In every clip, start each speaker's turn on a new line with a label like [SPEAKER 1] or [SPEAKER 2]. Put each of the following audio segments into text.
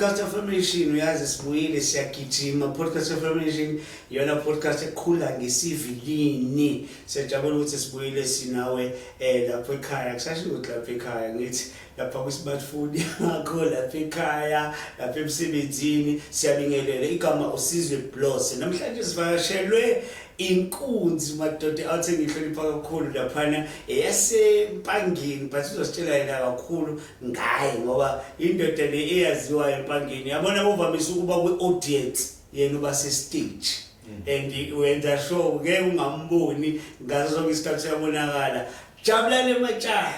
[SPEAKER 1] Podcast Affirmation, uyazi sibuyile, siyagijima. Podcast Affirmation iyona podcast ekhula ngesivinini. Siyajabula ukuthi sibuyile sinawe lapho ekhaya. Kusasho ukuthi lapha ekhaya, ngithi lapha kwi-smartphone yakho, lapha ekhaya, lapha emsebenzini, siyabingelela. Igama uSizwe Blose. Namhlanje sivakashelwe inkunzi madoda awuthe ngihlonipha kakhulu laphana, eyaseMpangeni, but uzositshela yena kakhulu ngaye ngoba indoda le eyaziwayo eMpangeni. Yabona, uvamise ukuba kwi-audience, yena uba se-stage and wenza sure ngeke ungamboni. Ngaso sonke isikhathi uyabonakala. Jabulani Matshana.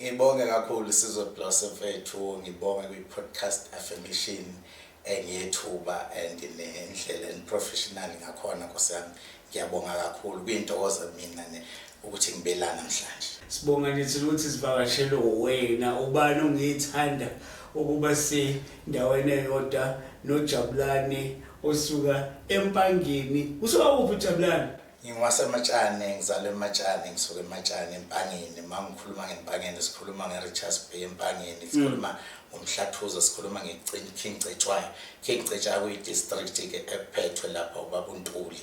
[SPEAKER 2] Ngibonge kakhulu, Sizwe Blose mfethu, ngibonge kwi-Podcast Affirmation engiyethuba and nendlela en-professional ngakhona, nkosi yami. Ngiyabonga kakhulu, kuyintokozo mina ukuthi ngibe la namhlanje.
[SPEAKER 1] Sibonga nithi ukuthi sivakashelwe wena. Ubani ongithanda ukuba sendaweni eyodwa noJabulani osuka eMpangeni? Usuka kuphi, Jabulani?
[SPEAKER 2] NgingowaseMatshane, ngizalwe eMatshane, ngisuka eMatshane, eMpangeni. Uma ngikhuluma ngeMpangeni, sikhuluma nge-Richards Bay eMpangeni, sikhuluma ngoMhlathuze, sikhuluma nge-King Cetshwayo. King Cetshwayo kuyi-district-ke ephethwe lapha ubaba uNtuli,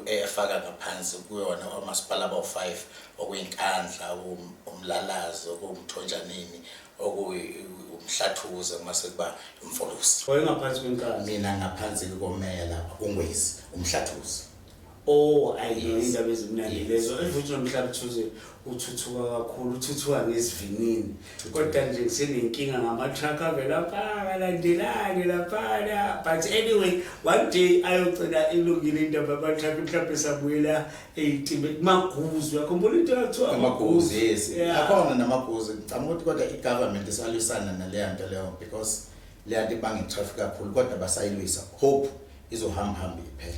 [SPEAKER 2] efaka ngaphansi kuyona omasipala abawu-5, okuyiNkandla, uMlalazi, okuwuMthonjaneni, okuwuMhlathuze, mase kuba uMfolozi.
[SPEAKER 1] Wayengaphansi kweNkandla?
[SPEAKER 2] Mina ngaphansi komeya lapha uNgwezi, uMhlathuze.
[SPEAKER 1] Oh, ayi no, indaba ezimnandi lezo. Futhi noMhlathuze uthuthuka kakhulu, uthuthuka ngesivinini. Kodwa nje ngisenenkinga ngama-truck avela kalandelane laphana. But anyway, one day ayogcina ilungile indaba yama-truck, mhlawumbe sabuyela ey'tibe kumaguzu. Uyakhumbula into yakuthiwa?
[SPEAKER 2] Amaguzu, yes. Akhona namaguzu. Ngicabanga ukuthi kodwa i-government isalwisana naleya nto leyo because leya nto ibanga i-traffic kakhulu, kodwa basayilwisa. Hope izohamba hamba iphele.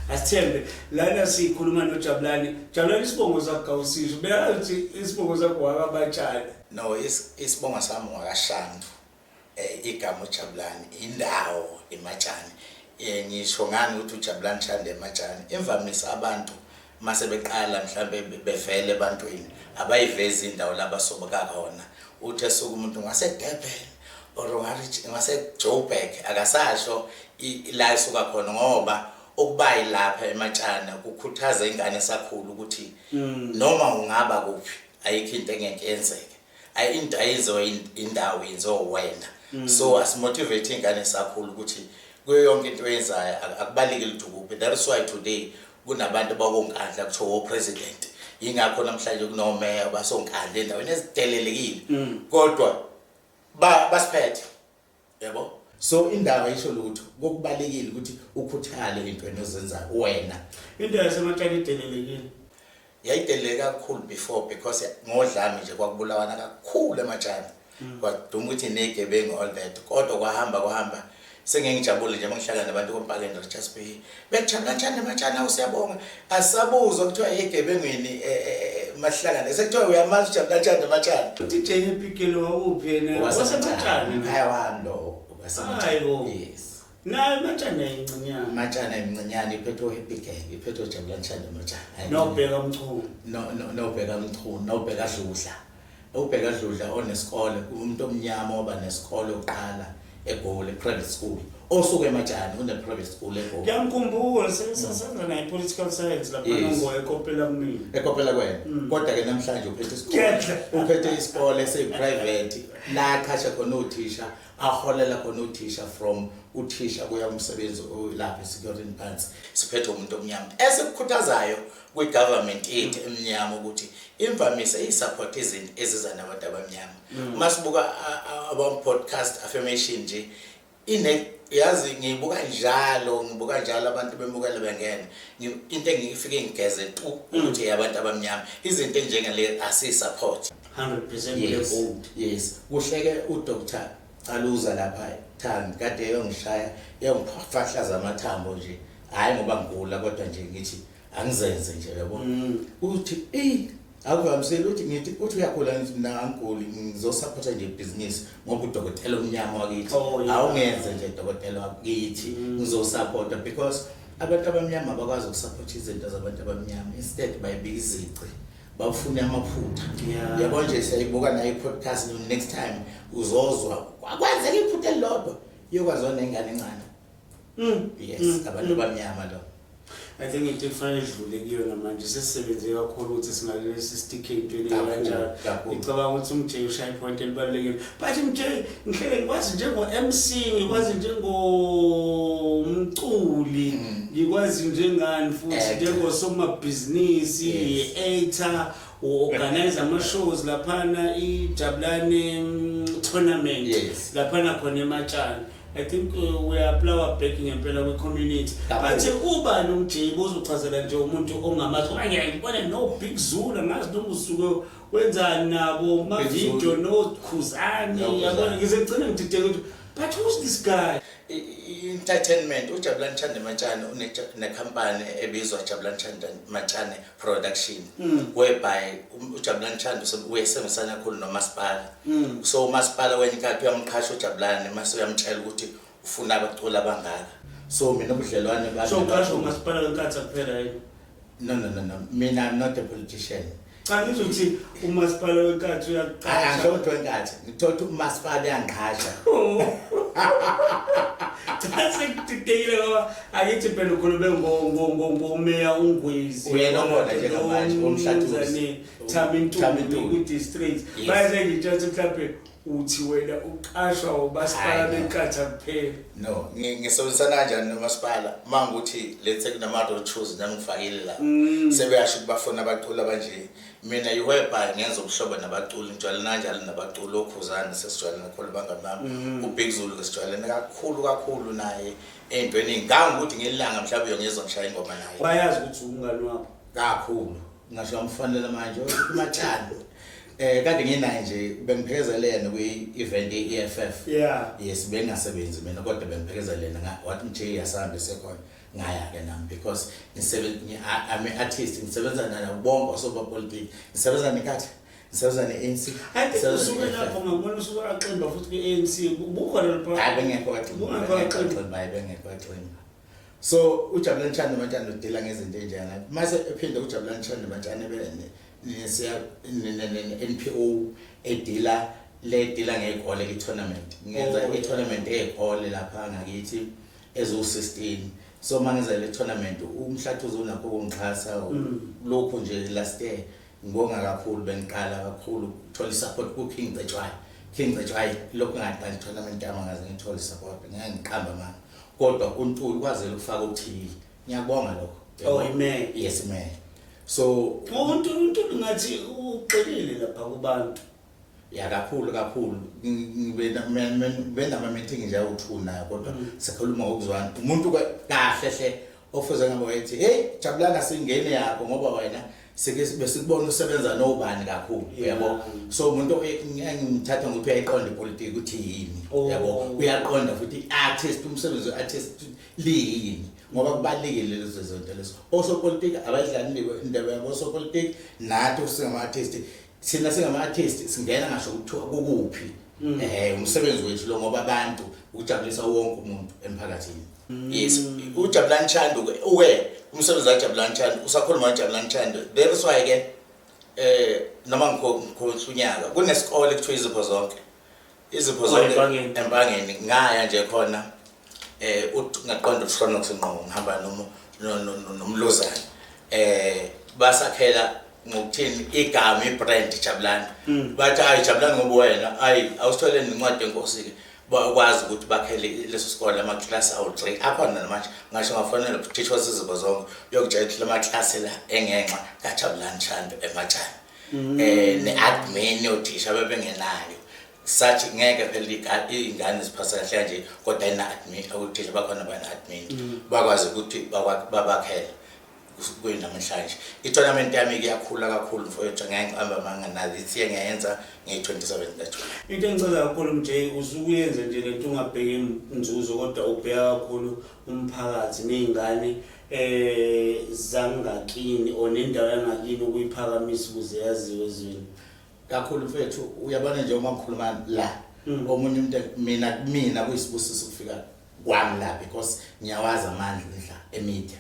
[SPEAKER 1] Asithembe. Lana sikhuluma noJabulani. Jabulani, isibongo sakho kawusisho. Beyazi ukuthi isibongo sakho wakaMatshana?
[SPEAKER 2] No, isibongo sami ngwakaShandu. Igama uJabulani, indawo iMatshane. Ngisho ngani ukuthi uJabulani Shandu eMatshane? Imvamisa abantu mase beqala mhlambe bevele ebantwini abayivezi indawo labasobuka khona. Uthi esuka umuntu ngase-Durban or ngase-Joburg, akasasho la esuka khona, ngoba ukuba yilapha eMatshana kukhuthaza ingane esakhula ukuthi noma ungaba kuphi, ayikho into engeke yenzeke. Ayi, into ayenziwa indawo, yenziwa wena. So asimotivate ingane esakhula ukuthi kuyo yonke into oyenzayo akubalekile ukuthi ukuphi. That is why today kunabantu bakoNkandla kuthiwa o-president. Yingakho namhlanje kunomeya basoNkandla endaweni ezidelelekile, kodwa basiphethe, yabo. So indawo ayisho lutho, kokubalekile ukuthi ukhuthale entweni ozenzayo wena.
[SPEAKER 1] Indawo yaseMatshana idelelekile?
[SPEAKER 2] Yayideleleke kakhulu before because ngodlame nje kwakubulawana kakhulu eMatshana, kwaduma ukuthi negebengu, all that. Kodwa kwahamba kwahamba, sengiyengijabule nje uma ngihlangana nabantu koMpakeni, Richards Bay, bejabula njani eMatshana, usiyabonga. Asabuzwa kuthiwa egebengwini masihlangane, sekuthiwa uyamazi ujabula njani eMatshana.
[SPEAKER 1] DJ Happy Girl wakuphi yena? WaseMatshana?
[SPEAKER 2] Mkhaya wami lo.
[SPEAKER 1] Hayibo.
[SPEAKER 2] Yes.
[SPEAKER 1] Nayo iMatshana yayincinyana.
[SPEAKER 2] Matshana imncinyane, iphethwe uHappy Girl, iphethwe uJabulani Shanda Matshana.
[SPEAKER 1] Nobheka Mchunu.
[SPEAKER 2] No, nobheka Mchunu, nobheka Dludla, ubheka Dludla onesikole, umuntu omnyama oba nesikole oqala eGoli, private school, osuke eMatshana, une private school eGoli.
[SPEAKER 1] Ngiyamkhumbula, sesenza naye political science lapha. Nongo ekopela kumina.
[SPEAKER 2] Ekopela kwena. Kodwa ke namhlanje uphethe isikole.
[SPEAKER 1] Ngiyadla.
[SPEAKER 2] Uphethe isikole esiyi-private la aqhasha khona othisha, aholela khona uthisha, from uthisha kuya umsebenzi olapha security phansi. Siphethe umuntu omnyama. Esikukhuthazayo kwi-government yethu emnyama ukuthi imvamisa iyi-support izinto eziza nabantu abamnyama. Uma sibuka aba-Podcast Affirmation nje, ine yazi ngibuka njalo, ngibuka njalo abantu bemukela bengena. Into engifike ngigeze tu ukuthi abantu abamnyama, izinto enjengale asiyi-support.
[SPEAKER 1] 100% black owned.
[SPEAKER 2] Yes, kuhleke uDr Caluza lapha Thandi kade eyongishaya, eyongifahlaza amathambo nje, hayi ngoba ngigula, kodwa nje ngithi angizenze nje, yabo. Uthi eh akuvamisile uthi ngithi uthi uyagula, ngithi mina angiguli, ngizosupporta nje ibhizinisi ngoba udokotela omnyama wakithi. Awungenze nje dokotela wakithi, ngizosupporta because abantu abamnyama abakwazi ukusupporta izinto zabantu abamnyama, instead bayibika izici. Bafuna amaphutha. Yabo nje, siyayibuka nayo i-podcast. Next time uzozwa kwenzeka iphutha elilodwa, iyokwaziwa nengane encane. Yes, abantu abamnyama lo.
[SPEAKER 1] I think into ekufanele idlule kuyona manje, sesisebenze kakhulu ukuthi singalesi si-stick-e ey'ntweni
[SPEAKER 2] Kakhulu,
[SPEAKER 1] kanjalo.
[SPEAKER 2] Kakhulu.
[SPEAKER 1] Ngicabanga ukuthi umJ ushaya i-point elibalulekile, but mJ, ngihlele ngikwazi njengo-MC, ngikwazi njengomculi, ngikwazi njengani futhi,
[SPEAKER 2] Actor.
[SPEAKER 1] njengosomabhizinisi, actor, u-organize ama-shows laphana, iJabulane tournament laphana khona eMatshana. I think we are plow back ngempela kwi-community.
[SPEAKER 2] Kakhulu.
[SPEAKER 1] But ubani umJ? Uzochazela nje umuntu ongamazi, ngoba ngiyayibona no Big Zulu, angazi noma usuke wenzani nabo ma-video.
[SPEAKER 2] Zulu.
[SPEAKER 1] Nokhuzani.
[SPEAKER 2] Nokhuzani.
[SPEAKER 1] Yabona, ngize ngigcine ngidideka ukuthi, but who's this guy?
[SPEAKER 2] Entertainment, uJabulani Chande Matshane unekhampani ebizwa Jabulani Chande Matshane Production, whereby uJabulani Chande uyesebenzisana kakhulu nomasipala. So umasipala wenye inkathi uyamqhasha uJabulani, mase uyamtshela ukuthi ufuna abaculi abangaka. So mina ubudlelwane bami
[SPEAKER 1] So uqashwa umasipala wenkathi kuphela yini?
[SPEAKER 2] No, no, no, no, mina I'm not a politician.
[SPEAKER 1] Cha, ngizothi umasipala wenkathi
[SPEAKER 2] Hayi,
[SPEAKER 1] uyaqasha.
[SPEAKER 2] angisho ukuthi wenkathi, ngithola ukuthi umasipala uyangiqhasha.
[SPEAKER 1] Cha, sekudidekile, ngoba akithi phela ukhulume ngomeya uNgwezi.
[SPEAKER 2] Uyena okhona njengamanje, uMhlathuze.
[SPEAKER 1] Umnumzane Thami
[SPEAKER 2] Thami
[SPEAKER 1] Ntuli
[SPEAKER 2] Ntuli.
[SPEAKER 1] ku-district.
[SPEAKER 2] Yes.
[SPEAKER 1] Baze ngitshela ukuthi mhlawumbe uthi wena uqashwa umasipala
[SPEAKER 2] Hayi, no.
[SPEAKER 1] benkatha kuphela.
[SPEAKER 2] No, ngisebenzisana kanjani nomasipala? Uma ngukuthi let's say kunama-road shows, nami ngifakile la, sebeyasho ukuthi bafuna abaculi abanje, mina i-whereby ngenza ubuhlobo nabaculi, ngijwayelene kanjalo nabaculi oKhuzane, sesijwayelene kakhulu, bangani bami. UBig Zulu ke sijwayelene kakhulu kakhulu naye ey'ntweni, ngangokuthi ngelanga mhlawumbe uyongizwa ngishaya ingoma naye.
[SPEAKER 1] Bayazi ukuthi umngani wabo?
[SPEAKER 2] Kakhulu, ngasho ngamfonela manje uMatshane, kade nginaye nje, bengiphekezelene kwi-event ye-EFF. Yes, bengasebenzi mina, kodwa bengiphekezelene, wathi mJ asambe sekhona, ngaya ke nami because I'm an artist, ngisebenza nabo bonke osomapolitiki, ngisebenza neNkatha, ngisebenza ne-ANC.
[SPEAKER 1] I think
[SPEAKER 2] ngisebenza
[SPEAKER 1] usuke
[SPEAKER 2] ne-EFF.
[SPEAKER 1] lapho ngabona usuke aqemba futhi kwi-ANC, bukhona lapha?
[SPEAKER 2] Hayi, bengekho kaximba.
[SPEAKER 1] Bungekho
[SPEAKER 2] Bengekho
[SPEAKER 1] kaximba.
[SPEAKER 2] kaximba, hayi, bengekho kaximba. So uJabulani Chande Matshane u-deal-a ngezinto ey'njengalezo. Mase ephinde uJabulani Chande Matshane ne-NPO e-deal-a le deal-a ngey'kole i-tournament. Ngenza i-tournament ey'kole lapha ngakithi eziwu-16. So uma ngenza le tournament, uMhlathuze unakho ukungixhasa. Lokhu nje last year ngibonga kakhulu, bengiqala kakhulu ukuthola i-support ku-King Cetshwayo. King Cetshwayo, lokhu ngaqala i-tournament yami ngaze ngithole i-support, ngeke ngiqambe amanga. Kodwa uNtuli kwazela ukufaka okuthile. Ngiyakubonga lokho.
[SPEAKER 1] Oh, amen.
[SPEAKER 2] Yes, man. So
[SPEAKER 1] uNtuli ngathi uxelile lapha kubantu.
[SPEAKER 2] Ya, kakhulu kakhulu. Ngibe benama meeting nje awu-2 nayo, kodwa sikhuluma ngokuzwana. Umuntu kahle hle ofuze ngabe wayethi, "Hey Jabulani, singene yakho ngoba wena sike besikubona usebenza nobani kakhulu." Uyabo, so umuntu engimthatha ngokuthi uyayiqonda ipolitiki ukuthi yini. Yabo, uyaqonda futhi i-artist, umsebenzi we-artist liyini, ngoba kubalulekile lezo zinto lezo. Osopolitiki abayidlali indebe yabo osopolitiki, nathi singama-artist, thina singama-artist singena ngasho kuthiwa kukuphi, umsebenzi wethu lo, ngoba abantu ukujabulisa wonke umuntu emphakathini. Yes, uJabulani Chando ke, uke umsebenzi kaJabulani Chando, usakhuluma ngoJabulani Chando, there is why ke noma ngikho unyaka kunesikole kuthiwa Izipho Zonke, Izipho
[SPEAKER 1] Oh,
[SPEAKER 2] Zonke.
[SPEAKER 1] eMpangeni.
[SPEAKER 2] Empangeni, ngaya nje khona, ngaqonda uHlonox ngqo, ngihamba noma nomlozana, basakhela ngokuthini igama, i-brand Jabulani. Bathi, "Hayi Jabulani, ngoba wena ayi awusithole nencwadi yenkosi ke." Bakwazi ukuthi bakhele leso sikole amaklasi awu-3 akhona namanje. Ngasho ngafonela uthisha waseZipho Zonke, uyokutshela ukuthi lamaklasi la engenxa kaJabulani Chando eMatshane, ne-admin yothisha bebengenayo, sathi ngeke phela iy'ngane ziphasa kahle kanje kodwa ina-admin, othisha bakhona bana-admin, bakwazi ukuthi babakhele. Kuyinamhlanje i-tournament yami iyakhula kakhulu mfowethu, ngeke ngiqambe amanga, nathi ngiyayenza ngeyi-27 kaJuni.
[SPEAKER 1] Into engichaza kakhulu nje, usukuyenza nje lento ungabheki inzuzo, kodwa ubheka kakhulu umphakathi ney'ngane zangakini or nendawo yangakini, ukuyiphakamisa ukuze yaziwe ezweni.
[SPEAKER 2] Kakhulu mfethu, uyabona nje uma ngikhuluma la, omunye umuntu, mina kuyisibusiso ukufika kwami la because ngiyawazi amandla e-media.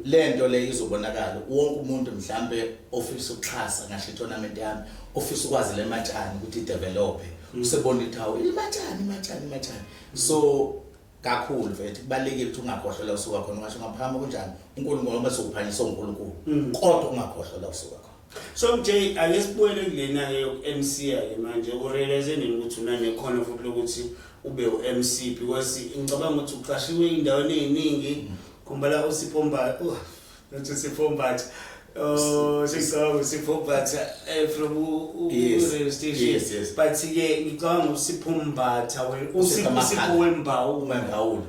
[SPEAKER 2] Lento le izobonakala wonke umuntu mhlambe ofisa ukuxhasa ngasho i-tournament yami, ofisa ukwazi le matshani ukuthi i-develop, usebona ukuthi hawu, imatshani, imatshani, imatshani. So kakhulu mfethu, kubalekile ukuthi ungakhohlwa la usuka khona. Ungasho ngaphakama kunjani, uNkulunkulu ngoba sokuphanyisa uNkulunkulu, kodwa ungakhohlwa la usuka khona.
[SPEAKER 1] So MJ, ake sibuyele kulena ke yoku-MC ke manje. Urealize nini ukuthi unanekhono futhi lokuthi ube u-MC? Because ngicabanga ukuthi uqashiwe ey'ndaweni ey'ningi. Khumbula uSipho Mbatha, oh, not uSipho Mbatha, oh, sengicabanga uSipho Mbatha from radio station.
[SPEAKER 2] Yes.
[SPEAKER 1] But ke ngicabanga uSipho Mbatha,
[SPEAKER 2] uSipho
[SPEAKER 1] uSipho
[SPEAKER 2] Makhala.
[SPEAKER 1] Wembawula.
[SPEAKER 2] Wembawula.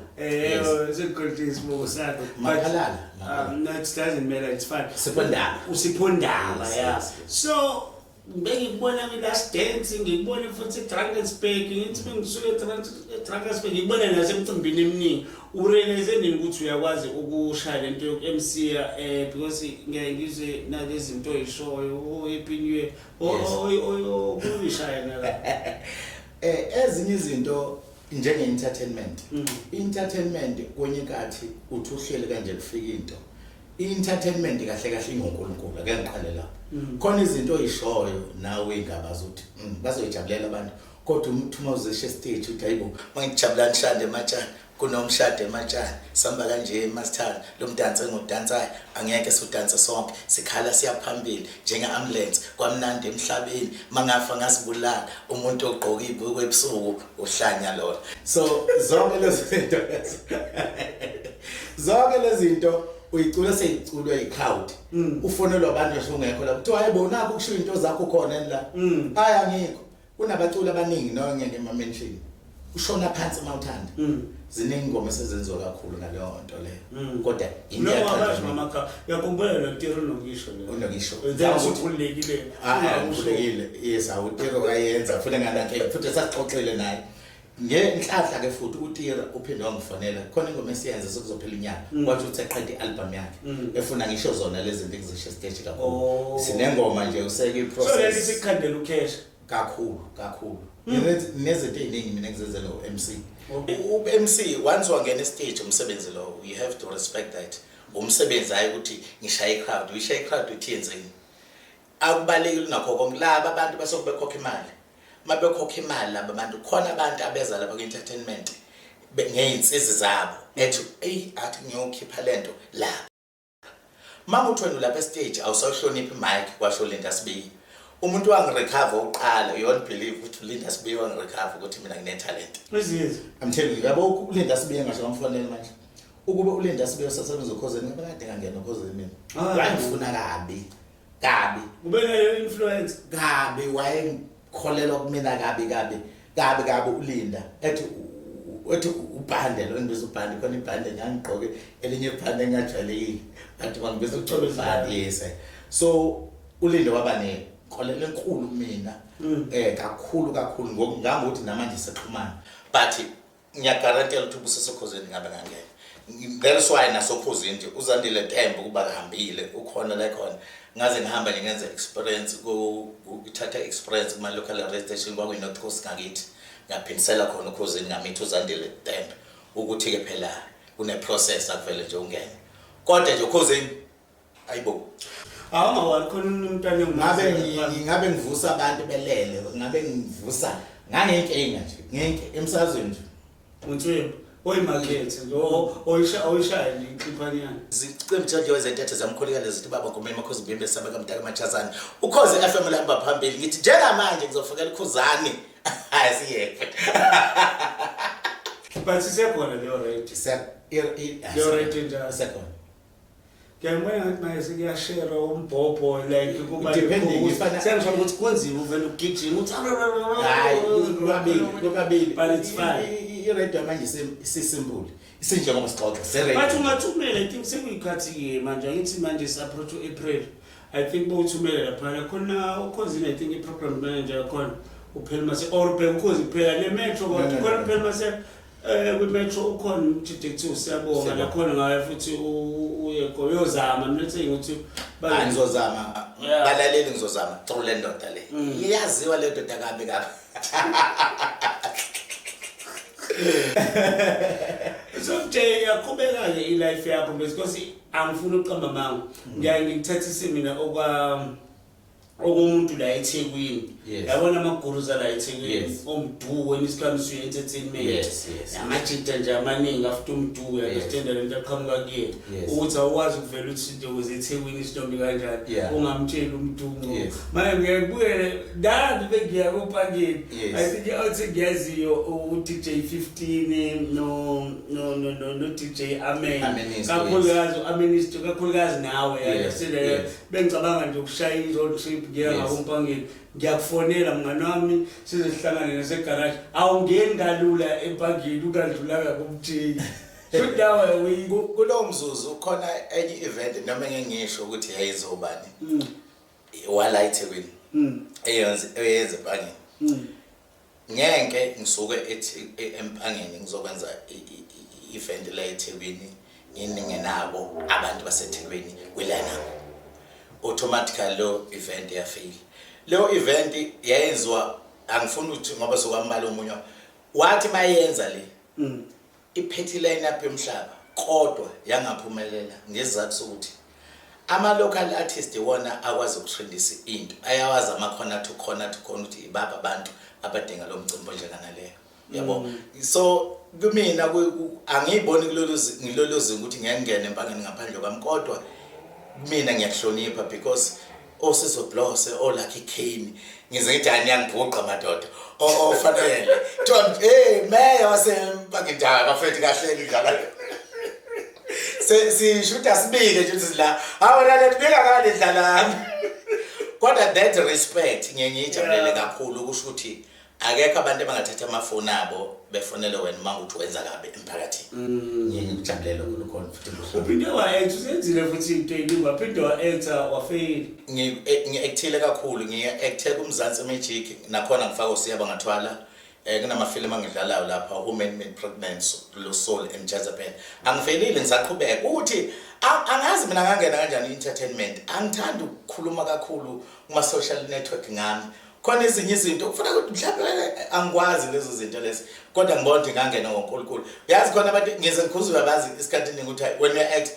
[SPEAKER 1] Sengikhohlwe isibongo sakhe. But,
[SPEAKER 2] Makhalala, Makhalala.
[SPEAKER 1] No, it doesn't matter, it's fine.
[SPEAKER 2] Sipho Ndaba.
[SPEAKER 1] uSipho Ndaba.
[SPEAKER 2] Yes.
[SPEAKER 1] So bengikubona kwi-Last Dance, ngikubone futhi e-Drakensberg. Ngithi bengisuke e-Drakensberg, ngikubone nasemcimbini eminingi. Urealize nini ukuthi uyakwazi ukushaya lento yoku-MC? Because ngiyaye ngizwe nalezi zinto oyishoyo, oh, happy new year. Uyishaya nala.
[SPEAKER 2] Ezinye izinto njenge-entertainment, entertainment kwenye inkathi uthi uhleli kanje kufika into. I-entertainment kahle kahle ingoNkulunkulu. Ake ngiqale lapho. Khona izinto oyishoyo nawe ingabaza ukuthi bazoyijabulela abantu, kodwa umuntu uma uzisho stage uthi hayibo, mangijabulani shande ematshani, kunomshado ematshani, samba kanje masithanda lo mdanso engudansayo, angeke siudanse sonke, sikhala siyaphambili njenge-ambulance, kwamnandi emhlabeni, mangafa ngasibulala umuntu ogqoka ibuko ebusuku uhlanya lona. So zonke lezi zinto lezo, zonke lezi zinto uyicula seyiculwe i-crowd, ufonelwa abantu ngisho ungekho la, kuthiwa hayibo, nakho kusho into zakho khona la. Hayi, angikho. Kunabaculi abaningi no ngeke ngima-mention, ushona phansi mawuthanda. Ziningi ingoma esezenziwa kakhulu ngaleyo nto leyo, kodwa into
[SPEAKER 1] No,
[SPEAKER 2] yaqala
[SPEAKER 1] abasho ngamagama. Uyakhumbula lo Tiro nokisho le?
[SPEAKER 2] Unokisho.
[SPEAKER 1] Usukhululekile.
[SPEAKER 2] Ah, ngikhululekile. Yes, awuTiro kayenza futhi nganankinga, futhi sasixoxile naye ngenhlanhla ke futhi. uTira uphinde wangifonela, khona ingoma esiyenze sekuzophela unyaka, kwathi uthi eqeda i-album yakhe, efuna ngisho zona lezi zinto engizisho stage kakhulu. Sinengoma nje useke
[SPEAKER 1] So leli
[SPEAKER 2] i-process.
[SPEAKER 1] sikhandela ukhesha.
[SPEAKER 2] Kakhulu kakhulu. Nezinto ey'ningi mina engizenzela u-MC. U-MC once wangena estage, umsebenzi lo, you have to respect that umsebenzi. Hayi ukuthi ngishaye i-crowd, uyishaye i-crowd uthi yenzeni, akubalekile unakho konke. Laba abantu basuke bekhokha imali, uma bekhokha imali laba bantu, khona abantu abeza lapha kwi-entertainment ngey'nsizi zabo, ethi eyi, athi ngiyokhipha lento la. Uma uthi wena ulapha estage awusawuhloniphi imic, kwasho Linda Sibiya umuntu wangirecover uqala. You won't believe ukuthi uLinda Sibiya wangirecover ukuthi mina ngine-talent.
[SPEAKER 1] Izizo.
[SPEAKER 2] I'm telling you, yabo, uLinda Sibiya ngasho ngamfonela manje, ukube uLinda Sibiya usasebenza uKhozini, ngabe kade ngangena uKhozini mina. Wayengifuna kabi kabi.
[SPEAKER 1] Ube nayo influence.
[SPEAKER 2] Kabi, wayengikholelwa kumina kabi kabi kabi kabi uLinda, ethi ethi ubhande lo ngibiza ubhande, khona ibhande ngangigqoke elinye ibhande engajwayelekile, bathi bangibiza uxolo ibhande. Yes, so uLinde waba nenkolelo enkulu kumina kakhulu kakhulu, ngangokuthi namanje sexhumana, but ngiyagarantela ukuthi ubusesekhozini ngabe ngangena. That's why nasokhozini nje uZandile Tembe ukuba kahambile, ukhona la khona, ngaze ngihamba nje ngenza experience kuthatha experience kuma local radio station, kwakuyi North Coast ngakithi, ngaphindisela khona ukhozini, ngamithi uZandile Tembe ukuthi ke phela kune process, akuvele nje ungene, kodwa nje ukhozini ayibo.
[SPEAKER 1] Awungawari, khona umntwana.
[SPEAKER 2] Ngabe ngabe ngivusa abantu belele, ngabe ngivusa ngangenkinga nje ngenke emsakazweni nje.
[SPEAKER 1] Unswembu oyimakethe nje, oyishaya nje inhliphanyana.
[SPEAKER 2] Zicembu nje wezentethe zamkhuleka lezi zithi baba ngomema makhozi bimbe sabe kamntaka machazana ukhozi FM lihamba phambili. Ngithi njengamanje ngizofakela ukhuzani, hayi siyeke.
[SPEAKER 1] But isekhona leyo rate? Leyo rate njalo.
[SPEAKER 2] Isekhona.
[SPEAKER 1] Ngiyangibona ngathi manje sekuyashera umbhobho, like kuba
[SPEAKER 2] Depending,
[SPEAKER 1] sengisho ukuthi kunzima uvele ugijima uthi
[SPEAKER 2] Hayi, kukabili kukabili.
[SPEAKER 1] But it's fine.
[SPEAKER 2] I-radio manje isisimple, isinjengoba sixoxa se-radio.
[SPEAKER 1] But ungathumela, I think sekuyikhathi-ke manje, angithi manje si-approach u-April. I think bowuthumele laphana khona ukhozini, I think i-program manager yakhona uphela mase, or bheka ukhozi kuphela le-metro.
[SPEAKER 2] No,
[SPEAKER 1] Kodwa
[SPEAKER 2] no,
[SPEAKER 1] khona
[SPEAKER 2] no.
[SPEAKER 1] phela mase kwi-metro ukhona umjide kuthiwa usiyabonga.
[SPEAKER 2] Siyabonga.
[SPEAKER 1] Nakhona ngayo futhi uye khona uyozama mina ukuthi
[SPEAKER 2] Hayi, ngizozama. Balaleli, ngizozama through le ndoda le. Iyaziwa le ndoda kabi kabi.
[SPEAKER 1] So nje yaqhubeka-ke i-life yakho, because angifuni ukuqamba amanga, ngiyaye ngikuthathise mina okomuntu la eThekwini. Yabona ama-gurus ala eThekwini, oMdu, when it comes to entertainment, amajita nje amaningi after uMdu, understand lento aqhamuka kuyena, ukuthi awukwazi ukuvela uthi nje uze eThekwini isinombi kanjani ungamtsheli uMdu ngco. Manje ngiye ngibukele nami bengiya kompangeni. I think i-outing ngiyaziyo u-DJ 15 no DJ Amen.
[SPEAKER 2] Amenisto,
[SPEAKER 1] kakhulukazi u-Amenisto, kakhulukazi nawe, understand?
[SPEAKER 2] Yes.
[SPEAKER 1] Bengicabanga nje ukushaya i-road trip ngiya ngakumpangeni, ngiyakufonela mngani wami, size sihlangane nasegaraji. Awungeni kalula empangeni ungadlulanga kumthengi, futhi nawe
[SPEAKER 2] Kulowo mzuzu khona enye i-event, noma engeke ngisho ukuthi yayizobani, wala eThekwini, eyenze empangeni. Ngeke ngisuke ethi empangeni ngizokwenza i-event la eThekwini nginingenabo abantu baseThekwini kwi-lineup. Automatically lo event yafail. Leyo event yayenziwa, angifuni ukuthi ngoba sokwambala omunye wathi mayenza le iphethe line-up yomhlaba, kodwa yangaphumelela ngesizathu sokuthi ama-local artist iwona akwazi ukutrendisa into, ayawazi ama-corner to corner to corner ukuthi ibaphi abantu abadinga lo mcimbi onjenganaleyo, yabo. So kumina angiyiboni ngilolu zinga ukuthi ngeke ngingene empangeni ngaphandle kwami, kodwa mina ngiyakuhlonipha because oSizo Blose, oLucky Kane, ngize ngithi hayi, niyangibhuqa madoda, ofanele kuthiwa hey, meya wasempangeni, hayi bafethu, kahle ngidlala sishuda sibike nje ukuthi la hawu lana tibika ngale dlalani, kodwa that respect ngiye ngiyijabulele kakhulu. Kusho ukuthi akekho abantu abangathatha amafoni abo befonele wena uma ukuthi wenza kabi emphakathini. Ngiye ngikujabulele lokho, lukhona futhi kuhle.
[SPEAKER 1] Uphinde wa-acta, usenzile futhi into eningi, waphinde wa-acta, wafeyila.
[SPEAKER 2] Ngi-actile kakhulu, ngiye-acte kuMzansi Magic, nakhona ngifaka uSiyaba Ngathwala. Kunamafilimu angidlalayo lapha, Who Made Me Pregnant, Lo Soul and Jezebel. Angifelile, ngisaqhubeka ukuthi angazi mina ngangena kanjani i-entertainment. Angithandi ukukhuluma kakhulu kuma-social network ngami, khona ezinye izinto kufanele ukuthi mhlawumbe angikwazi lezo zinto lezi, kodwa ngibona ukuthi ngangena ngoNkulunkulu. Yazi khona abantu ngize ngikhuzuka bazi isikhathi eningi ukuthi when you act,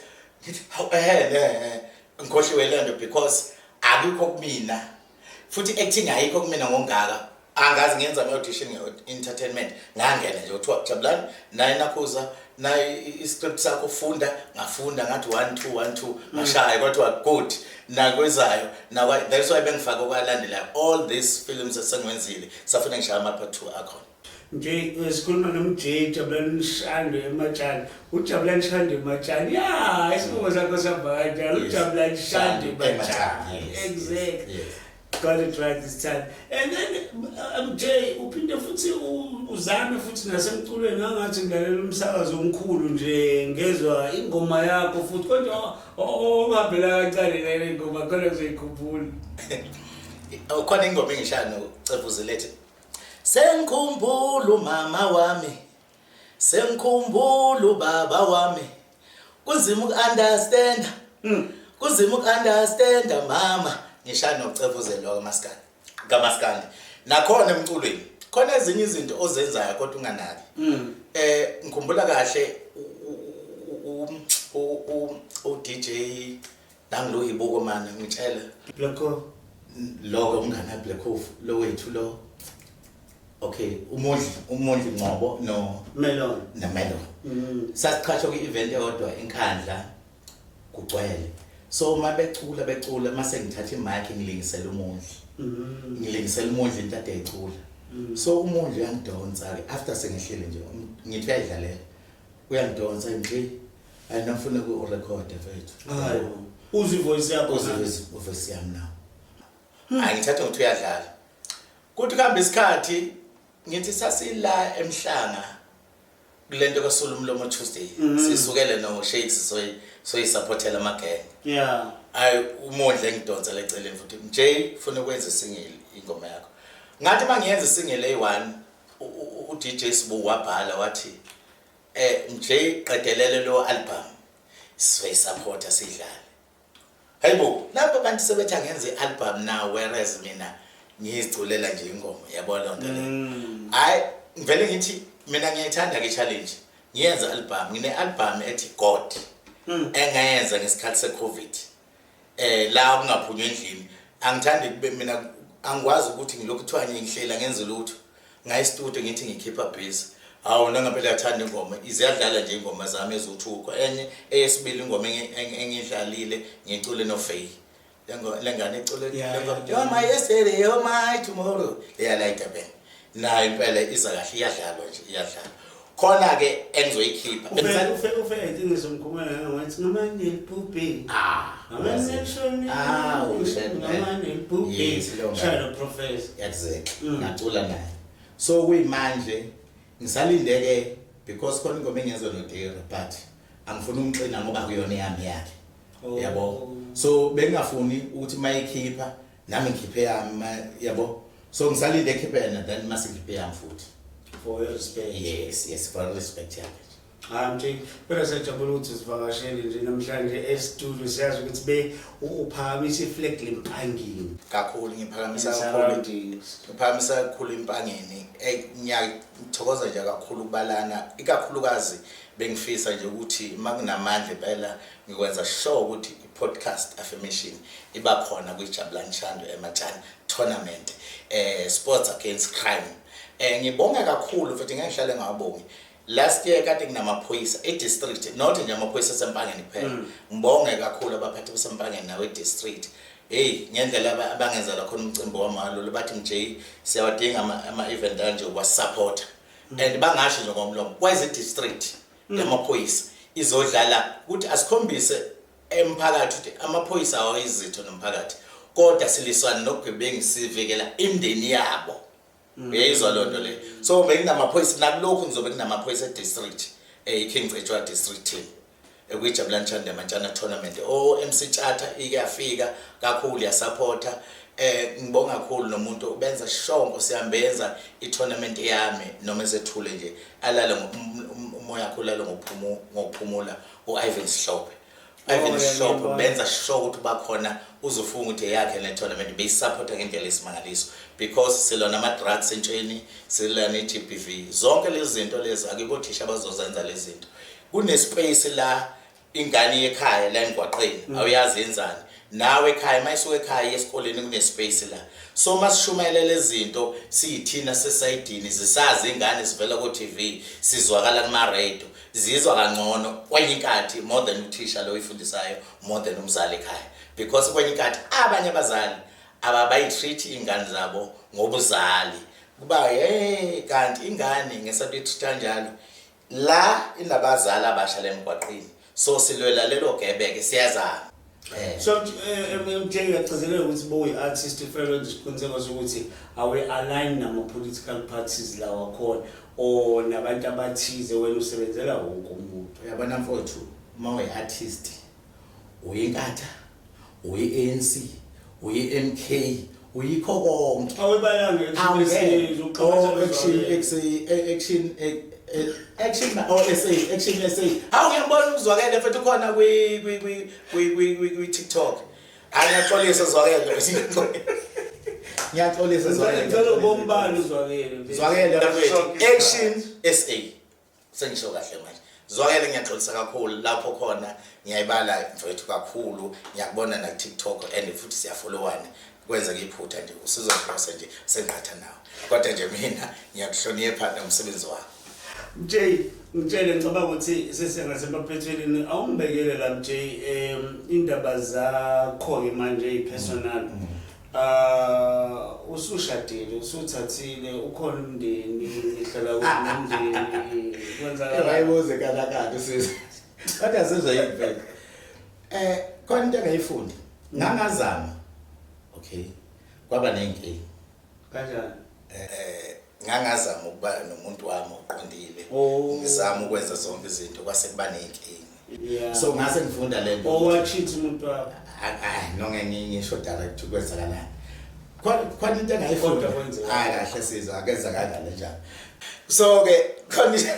[SPEAKER 2] ngithi hawu, ehe ne ngikhohliwe le nto because akukho kumina, futhi acting ayikho kumina ngongaka. Angazi ngenza ama-audition nge-entertainment, ngangena nje, kuthiwa Jabulani naye nakhuza naye i-script sakho funda, ngafunda, ngathi 1 2 1 2, ngashaya, kwathiwa good nakwezayo nakwa. That's why bengifake okwalandelayo all these films esengiwenzile, safuna ngishaya ama-part 2 akhona.
[SPEAKER 1] Nje sikhuluma noMJ Jabulani Shandu ematshani, uJabulani Shandu ematshani, ya, isibongo sakho sihamba kanjalo? UJabulani Shandu ematshani. Exactly. Got it right this time. And then Jay, uphinde futhi uzame futhi nasemculweni. Ngangathi ngilalela umsakazo omkhulu nje, ngezwa ingoma yakho futhi, kodwa ongihambela kancane le ngoma khona kuzoyikhumbula.
[SPEAKER 2] Khona ingoma engishaya noCevuze lethi "Sengikhumbula umama wami, sengikhumbula ubaba wami, kunzima uku-understand, kunzima uku-understand mama." Ngishaya noCevuze kamaskandi, kamaskandi nakhona emculweni khona ezinye izinto ozenzayo kodwa unganaki. Ngikhumbula kahle u DJ nangilo ibuko manje ngitshela
[SPEAKER 1] Lokho
[SPEAKER 2] lokho umngane Black Wolf lo wethu lo, okay, uMondli Ngcobo no
[SPEAKER 1] Melon.
[SPEAKER 2] NeMelon. Sasiqhashwa kwi-event eyodwa eNkandla, kugcwele, so uma becula becula, mase ngithatha imic ngilingisela uMondli, ngilingisela uMondli into ade ecula. So uMondli uyangidonsa-ke after sengihleli nje, ngithi uyayidlalela, uyangidonsa nje, ayinafuna ku-record mfethu.
[SPEAKER 1] Hayi, uzwe ivoice yakho?
[SPEAKER 2] Uzwe ivoice yami nawo. Angithatha ukuthi uyadlala, kuthi kuhamba isikhathi ngithi sasila emhlanga kulento kaSulu Umlomo Tuesday, sisukele no Shakes, soyisupportela amagenge. Ayi, uMondli engidonsela eceleni futhi, "Nje ufuna ukwenza isingle ingoma yakho." Ngathi mangiyenza isingle eyi-1, u-DJ Sibu wabhala wathi nje qedelele lo album, sizoyisupporta sidlale. Hayibo, lapho abantu sebethi angenze i-album now, whereas mina ngiyiziculela nje ingoma, yabo loo nto leyo. Hayi, ngivele ngithi mina ngiyayithanda ke challenge. Ngiyenza album, ngine album ethi God engayenza ngesikhathi seCovid. La kungaphunywa endlini. Angithandi kube mina, angikwazi ukuthi ngilokhu kuthiwa ngihlela ngenze lutho. Ngayi studio ngithi ngikhipha busy. Hawu, nangempela yathanda ingoma, iziyadlala nje ingoma zami eziwu-2. Enye eyesibili ingoma engidlalile ngicule noFay. Lengane icule lengoma, "You're my yesterday, you're my tomorrow." Leya la iDurban. Nayo impela iza kahle, iyadlalwa nje, iyadlalwa. Khona ke engizoyikhipha.
[SPEAKER 1] Ufe iqiniso mkhumela ngathi ngamane libhubhe.
[SPEAKER 2] Ah,
[SPEAKER 1] Ngamane lishone.
[SPEAKER 2] Ah, ushane.
[SPEAKER 1] Ngamane libhubhe.
[SPEAKER 2] Yes, leyo ngane.
[SPEAKER 1] Shaya professor.
[SPEAKER 2] Exactly. Ngacula naye. So kuyimanje ngisalindeke because khona ingoma engiyenza noDira, but angifuni umxina ngoba kuyona yami yakhe.
[SPEAKER 1] Oh.
[SPEAKER 2] Yabo. So bengingafuni ukuthi mayikhipha nami ngikhiphe yami yabo. So ngisalinde ekhiphe yena, then mase ngikhiphe yami futhi.
[SPEAKER 1] For your respect.
[SPEAKER 2] Yes, for respect yakhe.
[SPEAKER 1] Hayi mtsheki, phela siyajabula ukuthi usivakashele nje namhlanje e-studio. Siyazi ukuthi be uphakamisa iflag lempangeni.
[SPEAKER 2] Kakhulu, ngiphakamisa kakhulu.
[SPEAKER 1] Surroundings.
[SPEAKER 2] Ngiphakamisa kakhulu impangeni. Ngiyathokoza nje kakhulu kubalana, ikakhulukazi bengifisa nje ukuthi makunamandla impela ngikwenza sure ukuthi i-podcast affirmation iba khona kwi-Jabulani Shandu eMatshana tournament, sports against crime. Ngibonga kakhulu futhi ngeke ngihlale ngawabongi. Last year kade kunamaphoyisa e-district, not nje amaphoyisa asempangeni kuphela. Ngibonge kakhulu abaphathi basempangeni nawe e-district. Hey, ngendlela abangenza khona umcimbi wamalo, bathi nje siyawadinga ama-event kanje ukwasupport. And bangasho nje ngomlomo kweze district yamaphoyisa izodlala ukuthi asikhombise emphakathi ukuthi amaphoyisa awayizitho nomphakathi, kodwa siliswana nobugebengu, sivikela imindeni yabo. Uyayizwa loo nto le? So bekunamaphoyisa nakulokhu, ngizobe kunamaphoyisa e-district, i-King Cetshwayo district team ekuyijabulani Shandu Matshana tournament. O MC Tshatha ike yafika kakhulu yasupporta. Ngibonga kakhulu nomuntu benza sure Nkosi yami benza i-tournament yami noma esethule nje alale umoya wakhe ulale ngokuphumula u-Ivan Sihlophe. Ivan
[SPEAKER 1] Oh, yeah,
[SPEAKER 2] Sihlophe
[SPEAKER 1] ngiyabona.
[SPEAKER 2] benza sure ukuthi bakhona, uzofunga ukuthi eyakhe le tournament, beyisupporta ngendlela esimangaliso because silwa nama-drugs entsheni, silwa ne-GBV, zonke lezi zinto lezi akekho othisha abazozenza lezi zinto. Kune-space la ingane yekhaya la emgwaqeni awuyazi yenzani nawe ekhaya, mayisuka ekhaya esikoleni kune-space la. So masishumayela lezi zinto siyithina sesayidini, zisazi ingane sivela ko-TV, sizwakala kuma-radio, zizwa kangcono kwenye inkathi more than uthisha lo oyifundisayo, more than umzali ekhaya, because kwenye inkathi abanye abazali ababayitreat iy'ngane zabo ngobuzali, kuba hey, kanti ingane ngesathi uyitreat kanjalo la inabazali abasha la emgwaqeni. So silwela lelo gebeke, siyazama.
[SPEAKER 1] So mtsheki, ngiyagcizelela ukuthi boyi-artist, kufanele wenze isiqiniseko sokuthi awe-align nama-political parties lawa khona or nabantu abathize, wena usebenzela wonke umuntu.
[SPEAKER 2] Uyabona mfowethu, uma uyi-artist, uyinkatha, uyi-ANC, uyi-MK, uyikho konke.
[SPEAKER 1] Awebalanga.
[SPEAKER 2] Oh, action action action oh SA, Action SA. Hawu, ngiyabona uzwakele futhi ukhona kwi TikTok. Hayi, ngiyaxolisa zwakele. Ngiyaxolisa zwakele.
[SPEAKER 1] Ngicela ubombani uzwakele.
[SPEAKER 2] Zwakele mfethu. Action SA. Sengisho kahle manje. Zwakele, ngiyaxolisa kakhulu lapho khona, ngiyayibala mfethu kakhulu, ngiyakubona na TikTok and futhi siyafollowana. Kwenza iphutha nje usizongiphosa nje senqatha nawe. Kodwa nje mina ngiyakuhlonipha nomsebenzi wakho.
[SPEAKER 1] Jay, ngitshele, ngicabanga ukuthi sesengasemaphethelweni, awungibekele la Jay, indaba zakho ke manje ipersonal. Ah, usushadile, usuthathile, ukhona umndeni, ngihlala kunomndeni, kwenzakala?
[SPEAKER 2] Ayibuze kalakade usizwe. Kodwa sizwe yini phela? Khona into engayifunda. Ngangazama. Okay. Kwaba nenkinga.
[SPEAKER 1] Kanjani?
[SPEAKER 2] Ngangazama ukuba nomuntu wami oqondile.
[SPEAKER 1] Oh.
[SPEAKER 2] Ngizama ukwenza zonke izinto, kwase kuba nenkinga. So ngase ngifunda lento.
[SPEAKER 1] Owacheat umuntu wakho.
[SPEAKER 2] Hayi, nonke ngisho direct kwenzakalani. Khona into engayifunda.
[SPEAKER 1] Kodwa kwenzeka.
[SPEAKER 2] Hayi kahle sizwe, akenzakala njalo. So ke khona into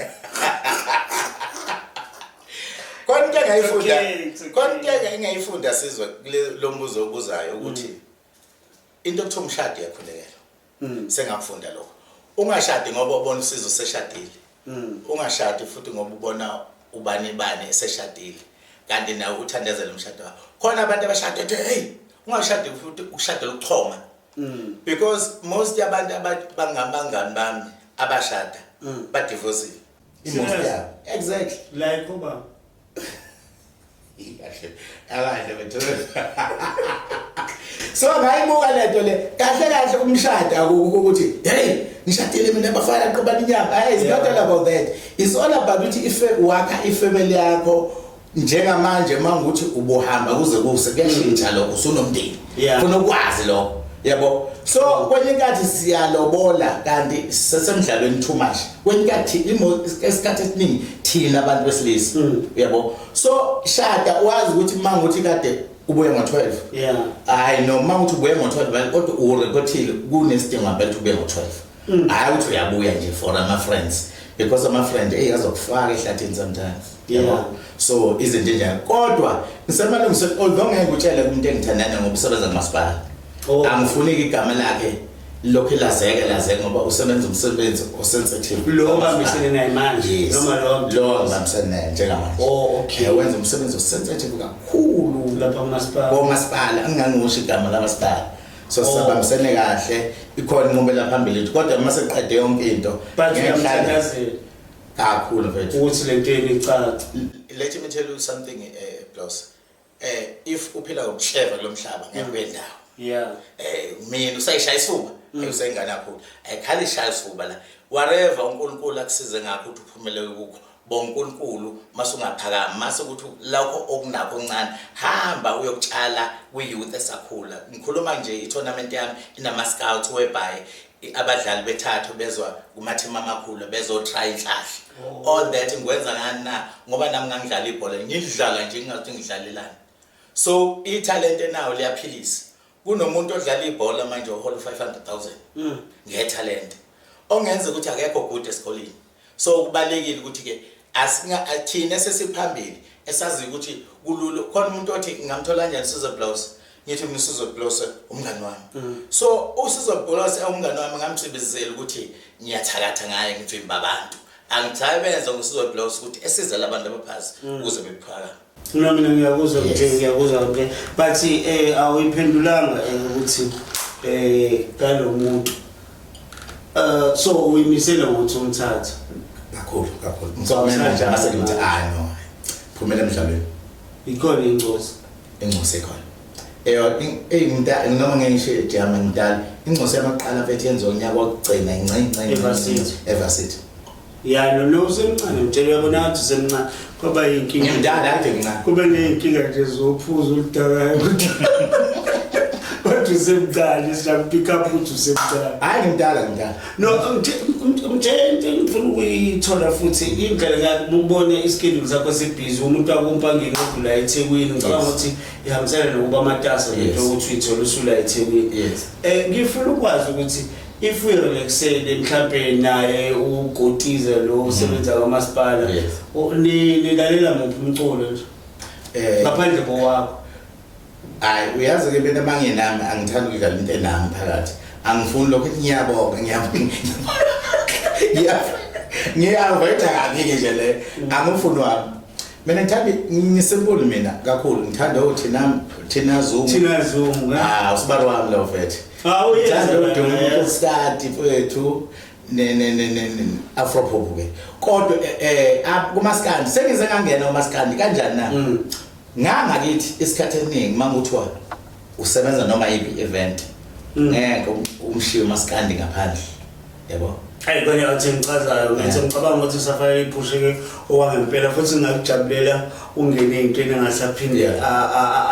[SPEAKER 2] engayifunda.
[SPEAKER 1] Okay, it's okay.
[SPEAKER 2] Khona into engayifunda sizwe kule lo mbuzo obuzayo ukuthi into ekuthiwa umshado iyakhulekelwa. Sengakufunda lokho. Ungashadi ngoba ubona usizwe seshadile. Ungashadi futhi ngoba ubona ubani bani eseshadile kanti nawe uthandazela umshado wakho. Khona abantu abashada ethi, hey, ungashadi futhi ushadela ukuchoma, because most yabantu bangabangani bami abashada badivorcile, most
[SPEAKER 1] Serious?
[SPEAKER 2] yabo, exactly.
[SPEAKER 1] Like uba
[SPEAKER 2] Kahle, akahle bethu. So ngayibuka lento le, kahle kahle umshado akukho ukuthi, hey, ngishadile mina, abafana qobana inyama. Hey, it's not all about that. It's all about ukuthi ife wakha ifamily yakho. Njengamanje mangukuthi ubuhamba kuze kuse, kuyashintsha lokho, usunomndeni. Funa ukwazi lokho, yabo. So kwenye inkathi siyalobola kanti sesemdlalweni too much. Kwenye inkathi, esikhathi esiningi thina abantu besilisa, uyabo. So shada wazi ukuthi mangukuthi kade ubuye ngo-12, hayi, noma ukuthi ubuye ngo-12 vele, kodwa ureportile kunesidingo ngempela ukuthi ubuye ngo-12, hhayi ukuthi uyabuya nje for ama-friends, because ama-friend, eyi, azokufaka ehlathini sometimes. Yabo? So izinto enjalo, kodwa ngisemalungisweni, although ngeke ngikutshele kumuntu engithandana ngoba usebenza kumasipala. Angifuneki igama lakhe lokhu lazeke lazeke ngoba usebenza umsebenzi osensitive.
[SPEAKER 1] Lo obambisene naye manje?
[SPEAKER 2] Yes.
[SPEAKER 1] Noma lo?
[SPEAKER 2] Lo ngibambisene naye njengamanje.
[SPEAKER 1] Oh, okay.
[SPEAKER 2] Wenza umsebenzi osensitive kakhulu
[SPEAKER 1] lapha kumasipala.
[SPEAKER 2] Komasipala, angingangisho igama lamasipala. So sisabambisene kahle, ikhona inqubela phambili, kodwa uma seqede yonke into,
[SPEAKER 1] But
[SPEAKER 2] ngeke ngihlale.
[SPEAKER 1] uyamthandazela
[SPEAKER 2] Kakhulu, mfethu.
[SPEAKER 1] Ukuthi le nto yenu icace.
[SPEAKER 2] Let me tell you something, Blos. If uphila ngokuhleva kulomhlaba, ngeke uye ndawo. Mina usayishaya isifuba, usayingane kakhulu, ayikhala ishaya isifuba la. Whatever uNkulunkulu akusize ngakho ukuthi uphumelele kukho, bonkulunkulu masungaphakama, mase ukuthi lokho okunakho okuncane, hamba uyokutshala kwi-youth esakhula. Ngikhuluma nje, i-tournament yami inama-scouts whereby abadlali bethathu bezwa kuma-team amakhulu bezotry inhlahla. All that ngikwenza ngani na? Ngoba nami ngangidlala ibhola, ngidlala nje ngingathi ngidlalelani. So ithalente nawo liyaphilisa. Kunomuntu odlala ibhola manje ohola u-500 000 ngethalente ongenza ukuthi akekho good esikoleni. So kubalekile ukuthi ke asinga thina sesiphambili esazi ukuthi kulula. Khona umuntu othi, ngingamthola kanjani Sizwe Blose? Ngithi mina uSizwe Blose umngani wami. So uSizwe Blose umngani wami, ngamsebenzisela ukuthi ngiyathakatha ngaye, ngivimba abantu. Angithabenza ngoSizwe Blose ukuthi esize labantu abaphansi ukuze bephakame.
[SPEAKER 1] Mina ngiyakuzwa.
[SPEAKER 2] Yes.
[SPEAKER 1] Nje ngiyakuzwa nje, but awuyiphendulanga ukuthi kalomuntu so uyimisele ngokuthi umthathe?
[SPEAKER 2] Kakhulu, kakhulu. Ngizomema nje mase ngithi, ah no, phumela emdlalweni.
[SPEAKER 1] Ikhona incosi?
[SPEAKER 2] Ingcosi ikhona. Eyo, ngida noma ngisho ejama ngidala ingcosi yamaqala, mfethu, yenziwa unyaka wokugcina incinci.
[SPEAKER 1] Evarsity.
[SPEAKER 2] Evarsity.
[SPEAKER 1] Ya, lo usemncane, ngitshela, uyabona ngathi usemncane, kwaba yinkinga.
[SPEAKER 2] Ngimdala kade ngincane.
[SPEAKER 1] Kube ney'nkinga nje zophuza oludakayo, kodwa usemncane, siyakupick up ukuthi usemncane.
[SPEAKER 2] Hayi, ngimdala, ngimdala.
[SPEAKER 1] No, ngitshela into engifuna ukuyithola futhi, indlela ubone ischedule sakho sibhizi, umuntu akumpangeni odlula eThekwini, ngicabanga ukuthi ihambisana nokuba amatasa lento ukuthi uyithole usula eThekwini. Ngifuna ukwazi ukuthi if uyirelaxele mhlambe naye ugotize lo usebenza kwamasipala, nilalela muphi umculo nje ngaphandle kowakho?
[SPEAKER 2] Hayi, uyazi ke mina mangenami angithandi ukudlala into enami phakathi. Angifuni lokho. Ngiyabonga, ngiyabonga, ngiyavoida kabi-ke nje le, angifuni wami. Mina ngithanda, ngisimple mina kakhulu, ngithanda uthina Thina Zungu.
[SPEAKER 1] Thina Zungu, eh?
[SPEAKER 2] Ah, usibari wami lo, mfethu.
[SPEAKER 1] Ah, uyeza
[SPEAKER 2] Ngithanda
[SPEAKER 1] wena,
[SPEAKER 2] uDumi
[SPEAKER 1] yes.
[SPEAKER 2] Mkokstad, mfethu, ne ne ne ne ne- Afro pop ke. Kodwa kumaskandi sengize ngangena kumaskandi kanjani na? Ngangakithi isikhathi esiningi manguthiwa usebenza noma yiphi event, ngeke umshiye umaskandi ngaphandle, yabo.
[SPEAKER 1] Ayi, kona uthi ngichazayo ngithi ngicabanga ukuthi usafanele iphusheke okwangempela, futhi ngingakujabulela ungene ey'ntweni engasaphinde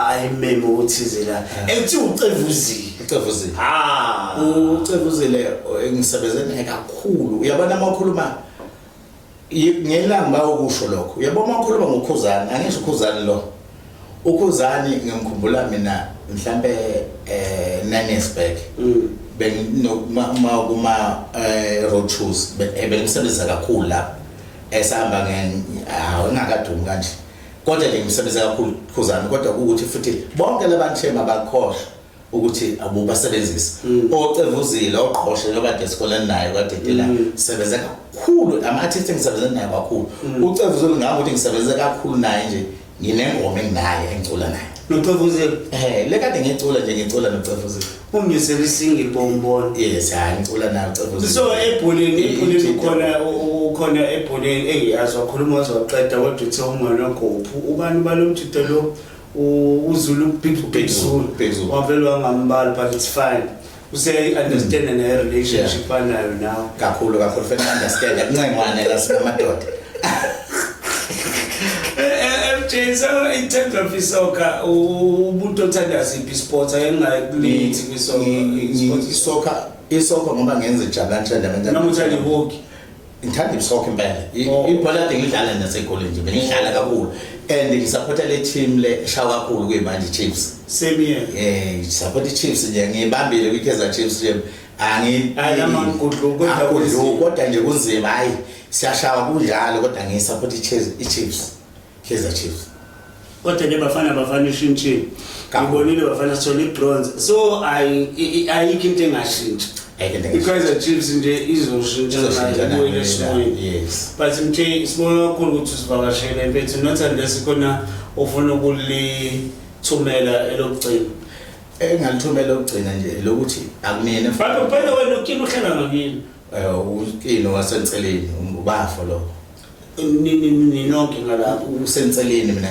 [SPEAKER 1] ayimeme okuthize la ethi ucevuzile.
[SPEAKER 2] Ucevuzile.
[SPEAKER 1] Ha.
[SPEAKER 2] Ucevuzile, ngisebenze naye kakhulu. Uyabona uma ukhuluma ngelanga bayokusho lokho, uyabona uma ukhuluma ngokhuzani, angisho ukhuzani lo, ukhuzani ngimkhumbula mina mhlambe 9 years back, benginoma kuma road shows, bengimsebenzisa kakhulu lapho esahamba nge hawu engakadumi kanje, kodwa nje ngimsebenzisa kakhulu khuzani. Kodwa ukuthi futhi bonke labantu shema bakhohlwa. Ukuthi abubasebenzisa ocevuzile oqhoshe njengoba kade esikoleni naye kwadedela, sebenze kakhulu ama-artist engisebenze naye kakhulu. Ucevuzile ngami ukuthi ngisebenze kakhulu naye nje, nginengoma enginaye engicula naye.
[SPEAKER 1] Nocevuzile?
[SPEAKER 2] Le kade ngicula nje, ngicula nocevuzile.
[SPEAKER 1] Ungisele isingle bombona.
[SPEAKER 2] Yes, hayi, ngicula naye ucevuzile.
[SPEAKER 1] So ebholeni ukhona ebholeni, engiyazi wakhuluma wazwaqeda, kodwa uthe umngane wakho uphi, ubani balomjito lo, uZulu, Big Big Zulu.
[SPEAKER 2] Big Zulu.
[SPEAKER 1] Wavele wangambali, but it's fine, useyi-understand naye relationship anayo nawe.
[SPEAKER 2] Kakhulu kakhulu, fanele understand, akuncengwane la, sinamadoda.
[SPEAKER 1] MJ, so in terms of isoccer, umuntu othanda siphi sports? Ayengakulithi kwisoccer.
[SPEAKER 2] Isoccer ngoba ngenza ijabulani Shanda.
[SPEAKER 1] Noma uthanda ihockey?
[SPEAKER 2] Ngithanda isoccer impela.
[SPEAKER 1] Oh.
[SPEAKER 2] Ibhola kade ngidlala nasesikoleni nje, bengidlala kakhulu and ngisupporta le team le eshawa kakhulu kuyimanje, Chiefs.
[SPEAKER 1] Same here.
[SPEAKER 2] Ngisupport i-Chiefs nje, ngiyibambile kwi-Kaizer Chiefs nje, angi
[SPEAKER 1] Hayi, nama ngigudlu, kodwa
[SPEAKER 2] Angigudlu,
[SPEAKER 1] kunzima.
[SPEAKER 2] Kodwa nje kunzima, hayi, siyashawa kunjalo, kodwa ngiyisupport i-Chiefs, Kaizer Chiefs.
[SPEAKER 1] Kodwa le Bafana Bafana ishintshile.
[SPEAKER 2] Kakhulu.
[SPEAKER 1] Ngibonile, Bafana sithole ibronze, so ayikho into engashintsha.
[SPEAKER 2] Ayikho into engashintsha.
[SPEAKER 1] I-Kaizer Chiefs nje izoshintsha
[SPEAKER 2] Izoshintsha
[SPEAKER 1] nayo, ibuyele
[SPEAKER 2] nayo,
[SPEAKER 1] esimweni. But mthe sibonga kakhulu ukuthi usivakashele mfethu, not unless khona ufuna ukulithumela elokugcina.
[SPEAKER 2] Engalithumela okugcina nje lokuthi akunini.
[SPEAKER 1] But by the way, lokini uhlala ngakini?
[SPEAKER 2] Ukino wasenseleni, ubafo lo.
[SPEAKER 1] Ninonke ngalapho?
[SPEAKER 2] Usenseleni, mina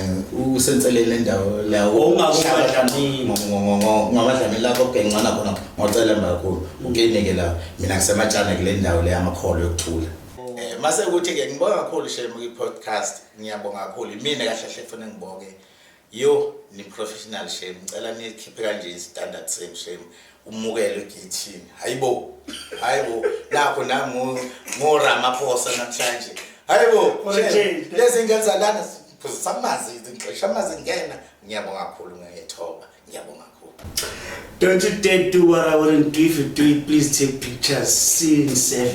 [SPEAKER 2] usenseleni le ndawo la.
[SPEAKER 1] Ungakubadlamini.
[SPEAKER 2] Ngamadlamini lapho kugencana khona ngocelemba kakhulu ukenike la, mina ngisematshana kule ndawo le yamakholo yokuthula. Mase kuthi ke ngibonga kakhulu shame kwi podcast, ngiyabonga kakhulu. Mina kahle hle kufanele ngibonge, yo, ni professional shame, ngicela nikhiphe kanje standard same shame, umukele egethini. Hayibo, hayibo, nakho nami ngo Ramaphosa namhlanje, hayibo.
[SPEAKER 1] For a
[SPEAKER 2] Shame.
[SPEAKER 1] Change.
[SPEAKER 2] Lezi ngane zalana siphuzisa amanzi, ngixesha amanzi ngena. Ngiyabonga kakhulu, ngiyethoba, ngiyabonga kakhulu.
[SPEAKER 1] Don't you dare do what I wouldn't do. If you do it, please take pictures. Scene 7.